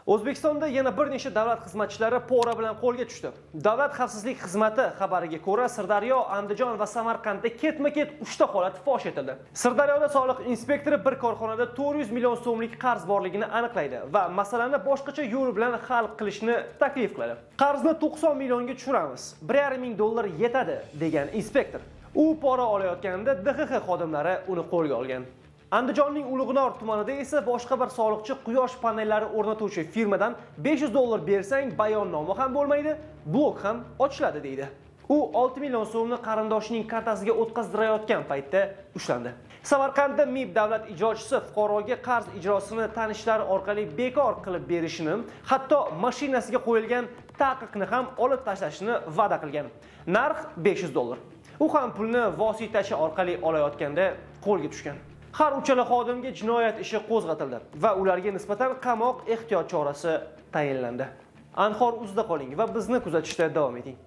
O'zbekistonda yana bir nechta davlat xizmatchilari pora bilan qo'lga tushdi. Davlat xavfsizlik xizmati xabariga ko'ra, Sirdaryo, Andijon va Samarqandda ketma-ket 3 ta holat fosh etildi. Sirdaryoda soliq inspektori bir korxonada 400 million so'mlik qarz borligini aniqlaydi va masalani boshqacha yo'l bilan hal qilishni taklif qiladi. "Qarzni 90 millionga tushiramiz, 1,5 ming dollar yetadi", degan inspektor. U pora olayotganida DXX xodimlari uni qo'lga olgan. Andijonning Ulug'nor tumanida esa boshqa bir soliqchi quyosh panellari o'rnatuvchi firmadan 500 dollar bersang, bayonnoma ham bo'lmaydi, blok ham ochiladi, deydi. U 6 million so'mni qarindoshining kartasiga o'tkazdirayotgan paytda ushlandi. Samarqandda MIB davlat ijrochisi fuqaroga qarz ijrosini tanishlari orqali bekor qilib berishini, hatto mashinasiga qo'yilgan taqiqni ham olib tashlashini va'da qilgan. Narx 500 dollar. U ham pulni vositachi orqali olayotganda qo'lga tushgan. Har uchala xodimga jinoyat ishi qo'zg'atildi va ularga nisbatan qamoq ehtiyot chorasi tayinlandi. Anhor uzda qoling va bizni kuzatishda davom eting.